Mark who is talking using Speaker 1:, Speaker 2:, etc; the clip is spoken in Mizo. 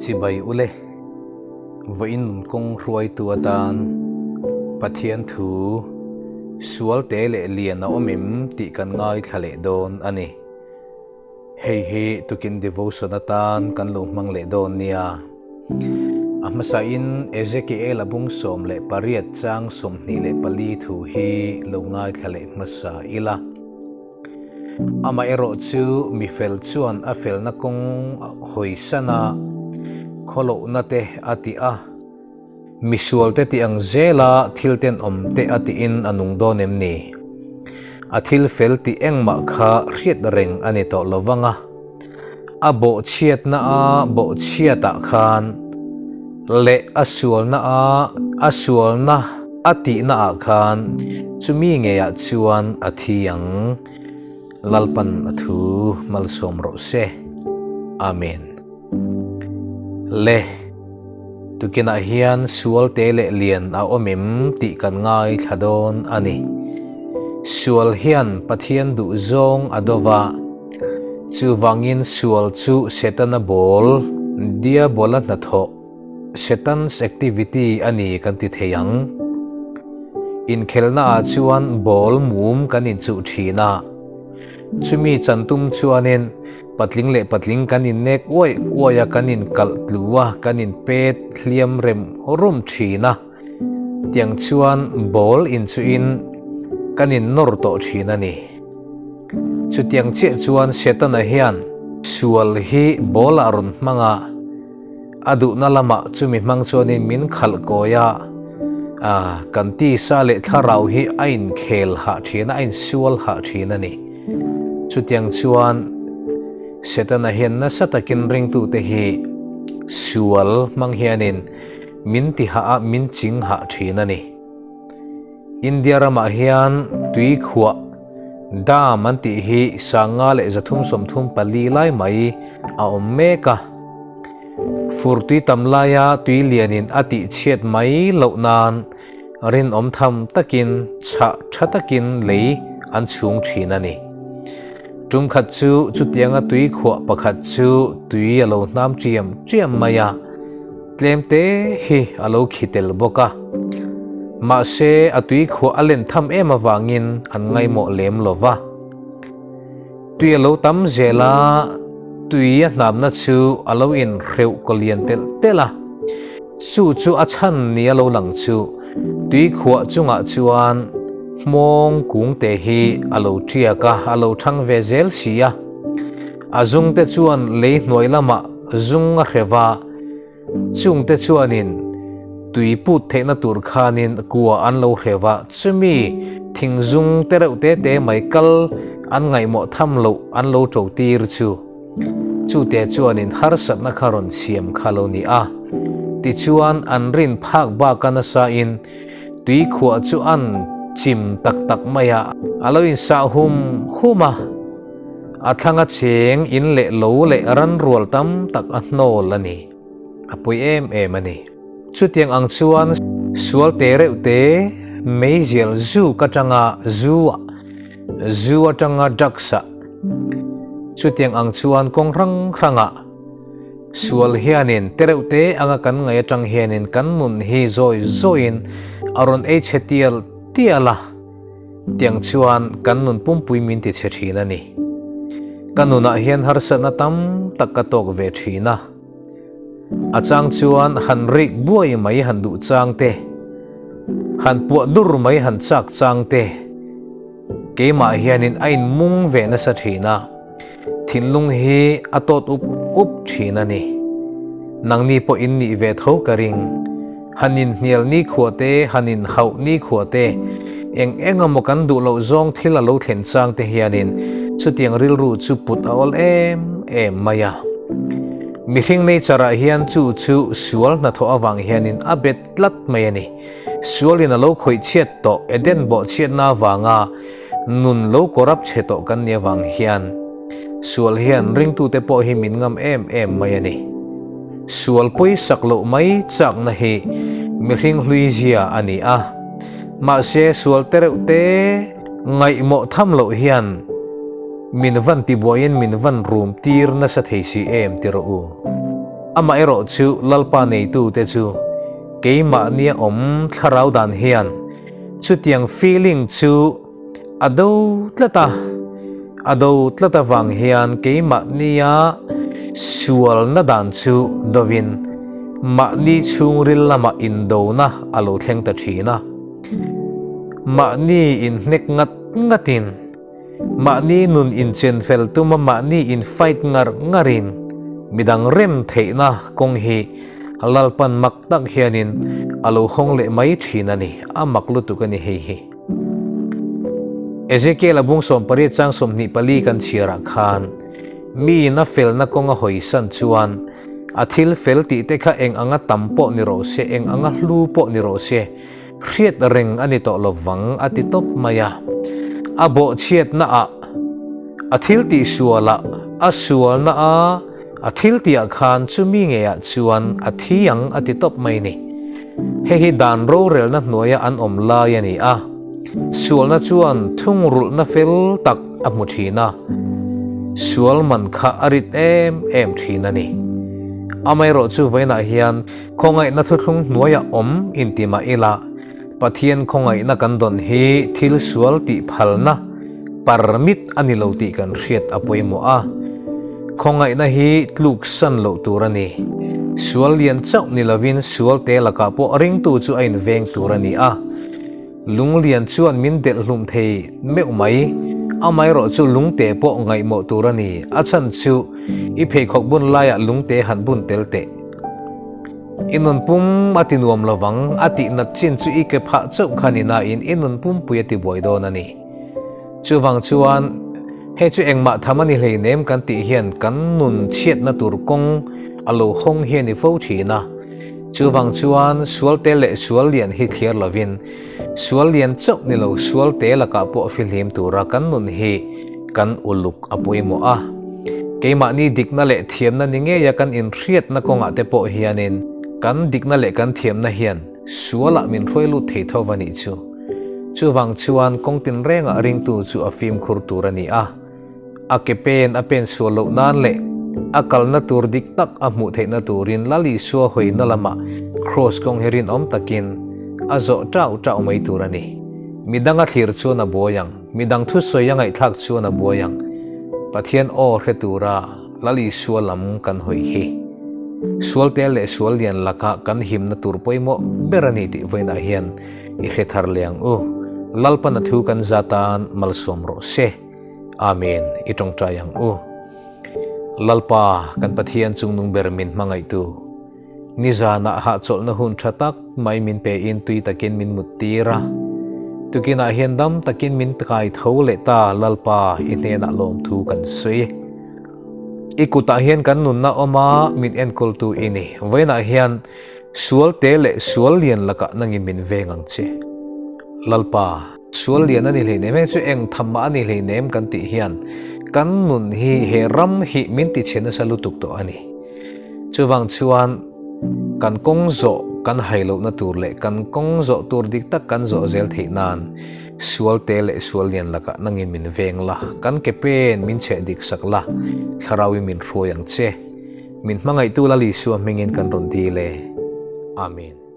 Speaker 1: Chibai ule, vawiin nun kawng hruaitu atan Pathian thu sual te leh lian a awm em tih kan ngaithla leh dawn a ni. Hei hi tukin devotion atan kan lo hmang leh dawn nia. A hmasain Ezekiel-a bung 18 chang 24 thu hi lo ngaithla leh hmasa ila. Amaherawh chu mi fel chuan a felna kawng hawisan a, khawlohna te a ti a. Misualte tih ang zela thil tenawm te a tiin a nung dawn em ni? A thil fel tih engmah kha hriat reng a ni tawh lo vang a. A bawhchhiatna a bawhchhiatah khan leh a sualna a a sualna a tihna ah khan chumi ngeiah chuan a thi ang. Lalpan a thu malsawm rawh se. Amen. Le, tukinah hian sual te leh lian a awm em tih kan ngaithla dawn a ni. Sual hian Pathian duh zawng a do va, chuvangin sual chu Setana bawl, Diabola hnathawh, Satan's activity, a ni kan ti thei ang. Inkhelhnaah chuan bawl mum kan inchuh thin a, chumi chan tum chuanin Patling leh patling kan innek uaih uaih a, kan inkalh tlu a, kan inpet hliam rem rum thin a. Tiang chuan ball inchuhin kan innawr tawh thin a ni. Chutiang chiah chuan Setana hian sual hi ball ah rawn hmang a, A duhna lamah chumi hmang chuanin min khalh kawi a, kan tisa leh thlarau hi a inkhel hah thin a, a insual hah thin a ni. Chutiang chuan Setana hian nasa takin ringtute hi sual hmang hianin min ti hah a, min ching hah thin a ni. India ramah hian tui khuah dam an tih hi 534 lai mai a awm mek a. Fur tui tam laia tui lianin a tih chhiat mai loh nan rinawm tham takin chhah tha takin lei an chhung thin a ni. Tum khat chu chutianga tui khuah pakhat chu tui a lo hnam chiam chiam mai a. Tlem te hi a lo khi tel bawk a, mahse a tui khuah a len tham em avangin an ngaimawh lem lo va. Tui a lo tam zel a, tui a hnamna chu a lo inhreuh kaw lian telh telh a, chu chu a chhan ni a lo lang chu tui khuah chungah chuan hmawng kung te hi a lo tiak a, a lo thang ve zel si a. A zung te chuan lei hnuai lamah zung a hre va. Chungte chuanin tui put theihna tur khanin kua an lo hre va, chumi thingzung te reuh te te mai kal an ngaihmawh tham loh an lo to tir chu. Chute chuanin harsatna kha rawn siam kha lo ni a. Tichuan an rin phak baka nasain tui khuah chu an chim tak tak mai a, a lo insah hum hum a. A thlanga cheng in leh lo leh ran rual tam tak a hnawl a ni. A pawi em em a ni. Chutiang ang chuan sual te reuh te meizial zuk atanga zu ah, zu atanga drugs ah, chutiang ang chuan kawng hrang hrangah sual hianin te reuh te anga kan ngaih atang hianin kan nun hi zawi zawiin a rawn ei chhe tial tial a. Tiang chuan kan nun pumpui min ti chhe thin a ni. Ka nunah hian harsatna tam tak ka tawk ve thin a. A chang chuan han rik buai mai han duh chang te, han puah dur mai han chak chang te, keimah hianin a inmung ve nasa thin a. Thinlung hi a tawt up up thin a ni. Nangni pawh in nih ve tho ka ring. Han inhnial nikhua te, han inhauh nikhua te, eng eng emaw kan duh loh zawng thil a lo thlen chang te hianin chutiang rilru chu put a awl em em mai a. Mihring nature ah hian chu chu sual hnathawh avang hianin a bet tlat mai a ni. Sualin a lo khawih chhiat tawh Eden bawhchhiatna avanga Nun lo corrupt chhe tawh kan nih avang hian sual hian ringtute pawh hi min ngam em em mai a ni. Sual pawisak loh mai chakna hi mihring hlui zia a ni a, mahse sual te reuh te ngaihmawh tham loh hian min van tibuaiin min van rum tir nasa thei si em ti rawh u. Amaherawhchu Lalpa neitute chu keimahnia awm thlarau dan hian chutiang feeling chu a do tlat a, a do tlat avang hian keimahnia sualna dan chu dovin mahni chhungril lamah indona a lo thleng ta thin a. Mahni inhnek ngat ngatin Mahni nun inchen fel tuma mahni in fight ngar ngarin midang rem theihna kawng hi Lalpan mak tak hianin a lo hawng leh mai thin a ni, a mak lutuk a ni hei hi. Ezekiel a bung 18 chang 24 kan chhiarah khan miin a felna kawng a hawisan chuan a thil fel tih te kha eng anga tam pawh ni rawh se, eng anga hlu pawh ni rawh se, Hriat reng a ni tawh lo vang a ti tawp mai a. A bawhchhiatna ah, a thil tih sual ah, a sualna a a thil tih ah khan chumi ngei ah chuan a thi ang a ti tawp mai ni. Hei hi dan rorelna hnuaia an awm lai a ni a. Sualna chuan thungrulhna fel tak a hmu thin a. Sual man kha a rit em em thin a ni. Amaherawhchu chu vawiinah hian Khawngaihna thuthlung hnuaiah awm inti mah ila, Pathian khawngaihna kan dawn hi thil sual tih phalna permit a ni lo tih kan hriat a pawimawh a. Khawngaihna hi tluk san loh tur a ni. Sual lian chauh ni lovin sual te lakah pawh ringtu chu a inveng tur a ni a. Lunglian chuan min delh hlum thei meuh mai. Amaherawh chu lungte pawh ngaihmawh tur a ni. A chhan chu i pheikhawk bun laiah lungte han bun tel teh. I nun pum a ti nuam lo vang, a tih nat chin chu i ke phah chauh kha ni nain i nun pumpui a ti buai dawn a ni. Chuvang chuan hei chu engmah tham a ni hleinem kan tih hian kan nun chhiatna tur kawng a lo hawng hi a ni fo thin a. Chuvang chuan sual te leh sual lian hi thliar lovin sual lian chauh ni lo sual te lakah pawh fihlim tura kan nun hi kan uluk a pawimawh a. Keimahni dikna leh thiamna ni ngeia kan inhriatna kawngah te pawh hianin kan dikna leh kan thiamna hian sualah min hruai lut thei tho va nih chu. Chuvang chuan kawng tinrengah ringtu chu a fimkhur tur a ni a. A ke pen a pen sual loh nan leh a kalna tur dik tak a hmuh theihna turin Lal Isua hawina lamah Kraws kawng hi rinawm takin a zawh tau tau mai tur a ni. Midang a thlir chuan a buai ang, midang thusawi a ngaihthlak chuan a buai ang. Pathian aw hre tura Lal Isua lam kan hawi hi sualte leh sual lian laka kan himna tur pawimawh ber a ni tih vawiinah hian i hre thar leh ang u. Lalpan a thu kan za tan malsawm rawh se. Amen. I tawngtai ang u. Lalpa, kan Pathian chungnung ber min hmangaihtu, nizanah hahchawlhna hun tha tak mai min pein tui takin min mut tir a. Tukinah hian dam takin min kai tho leh ta Lalpa i hnenah lawmthu kan sawi. I kutah hian kan nunna awm a, min enkawltu i ni. Vawiinah hian Sual te leh sual lian lakah nangin min veng ang che. Lalpa, sual lian a ni hleinem, heng chu eng tham mah a ni hleinem kan tih hian kan nun hi he ram hi min ti chhe nasa lutuk tawh a ni. Chuvang chuan kan kawng zawh kan hai lohna tur leh kan kawng zawh tur dik tak kan zawh zel theih nan sual te leh sual lian lakah nangin min veng la, kan ke pen min chheh dik sak la, thlarauin min hruai ang che. Min hmangaihtu Lal Isua hmingin kan rawn dil e. Amen.